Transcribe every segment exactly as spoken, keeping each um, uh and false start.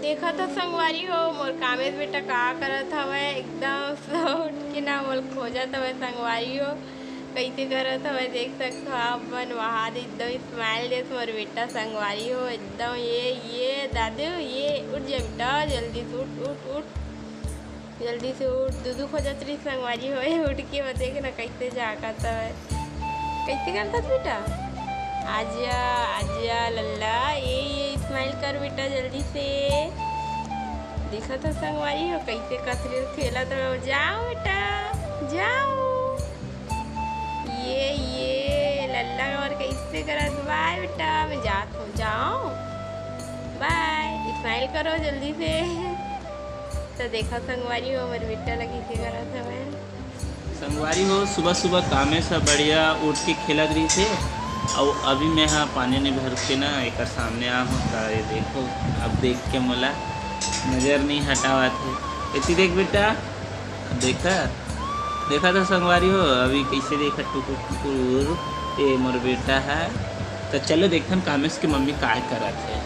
देखत हो संगवारी हो, मोर कामेश बेटा का करत हवय, एकदम से उठ के ना मोला खोजत हवय संगवारी हो। कइसे करत हवय देख सकत हो आप मन, वहाँ दे एकदम स्माइल देत मोर बेटा संगवारी हो, एकदम ये, ये दादू, ये उठ जा बेटा, जल्दी से उठ, उठ, उठ। जल्दी से उठ, दूधू खोजत रहिस संगवारी हो, उठ के बते के ना कइसे जागत हवय। कइसे करत बेटा? आजा, आजा लल्ला, ये, ये स्माइल कर बेटा जल्दी से। देखत हो संगवारी हो, कइसे कसरी खेलत हो। जाओ बेटा, जाओ। ये, ये लल्ला और कइसे करत, बाय बेटा, मैं जात हूँ, जाओ, बाय, स्माइल करो जल्दी से। तो देखा संगवारी हो, हमर बेटा ला कइसे करत हवय। संगवारी हो, सुबह सुबह कामेश ह बढ़िया उठ के खेलत रहिस हे, अउ अभी मैं हा पानी नहीं भर के ना एकर सामने आ हूँ, त ये देखो, अब देख के मोला नजर नहीं हटावत हे। एती देख बेटा, देखा, देखा तो संगवारी हो, अभी कइसे देखा टुकुर टुकुर, ये मोर बेटा है। तो चलो देखथन कामेश के मम्मी काय करत हे।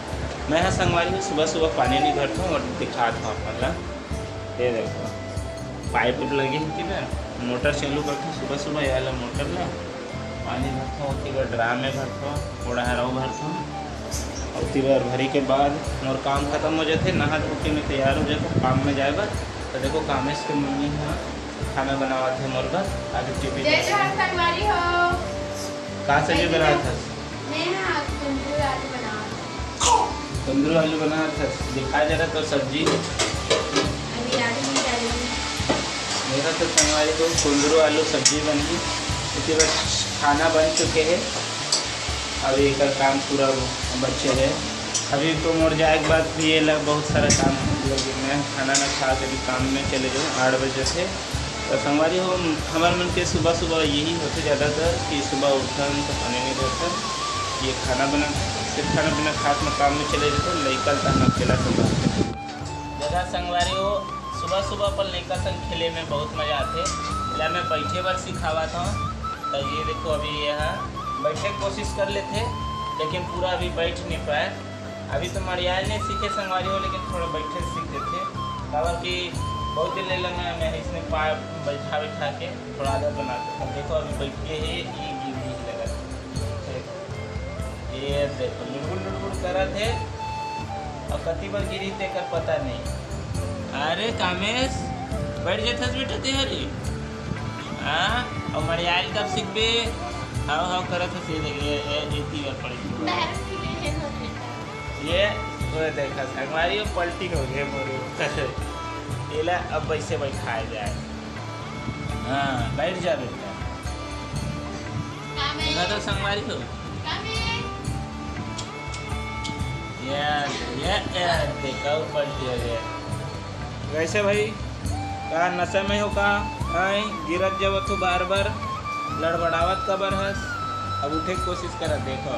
मैं हा संगवारी हो, सुबह सुबह पानी नहीं भरता हूँ और दिखात हूँ अपन ला। ये देखो, पाइप उप लगे हे कि ना, मोटर चालू करथों सुबह सुबह, ये वाला मोटर ला पानी भरथों, ओती बर ड्राम में भरथों, थोड़ा हरव भरथों, ओती बर भरे के बाद मोर काम खत्म हो जाथे, नहा धो के मैं तैयार हो जाथों काम में जाए बर। तो देखो कामेश के मम्मी ह खाना बनावत हे मोर बर, आलू टिफिन जय में। जोहार संगवारी हो। का सब्जी जय बनावत जोहार। हस? मैं ना आज कुंदरू आलू बनावत हूँ। कुंदरू आलू बनावत हस, दिखा जरा तो सब्जी। अभी आलू नहीं डाली। मेरा तो संगवारी हो कुंदरू आलू सब्जी बनही, क्योंकि बस खाना बन चुके हे, अभी एकर काम पूरा बचे हे। अभी तो मोर जाए के बाद भी ये लग बहुत सारा काम लगे, मैं खाना ना खा के भी काम में चले जाऊँ, आठ बजे से। तो संगवारी हो, हमर मन के सुबह सुबह यही होथे ज़्यादातर कि सुबह उठन तो पानी नहीं धरथन, ये खाना बना, सिर्फ खाना पीना खात में काम में चले जाथन, लइका ल तहन अकेला संभाल। देखा संगवारी हो, सुबह सुबह अपन लइका संग खेले में बहुत मजा आथे। एला मैं बैठे बर सिखावत हूँ। तो ये देखो, अभी ये ह बैठे के कोशिश कर लेथे, लेकिन पूरा अभी बैठ नहीं पाए। अभी तो मड़ियाल नहीं सीखे संगवारी हो, लेकिन थोड़ा बैठे सीख लेथे, काबर कि बहुत दिन ले लगा मैं इसने पा-, बैठा बैठा के थोड़ा आदत बना के। अब देखो, अभी बैठ के ही ये गिर गिर लगा। ये देखो, लुड़बुड़ लुड़बुड़ करत हे, और कति बार गिरी तेकर पता नहीं। अरे कामेश, बैठ जाथस बेटा ते हरी। हाँ, और मड़ियाल कब सीखबे? हाव हाव करत हस, ये देख, ये, ये, ये तीन बार पड़ गई। ये, वो देखा, संगवारी वो पलटी हो गए मोरे ऊपर। एला अब वैसे बैठाया जाए। हाँ, बैठ जा बेटा। देखा तो संगवारी हो। ये, ये, ये, देखा वो पलटी हो गया। वैसे भाई, का नशा में हो का? आय, गिरत जब तू बार बार लड़बड़ावत काबर हस? अब उठे के कोशिश करत, देखो।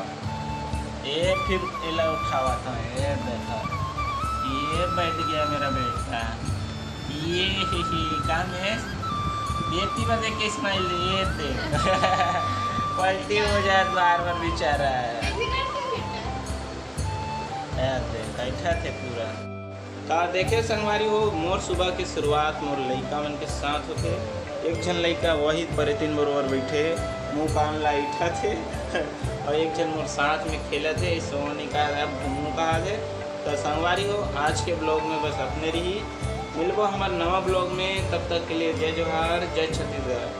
ए, फिर एला उठावत हूँ, ए, देखो। ये बैठ गया मेरा बेटा। ये, ही, ही, काम है। ये तीन देख के स्माइल दे, ये देख। पलटी हो जाए बार बार बेचारा है। ए, देख, बैठा थे पूरा। का देखे संगवारी हो, मोर सुबह के शुरुआत मोर लइका मन के साथ होथे। एक झन लइका वही परेतिन बरोबर बैठे हे, मुंह कान ला अइठा थे और एक झन मोर साथ में खेलत हे, सोनी का अब घूमू कहा थे। तो संगवारी हो, आज के ब्लॉग में बस अपने रही, मिलबो हमार नवा ब्लॉग में। तब तक के लिए जय जोहार, जय छत्तीसगढ़।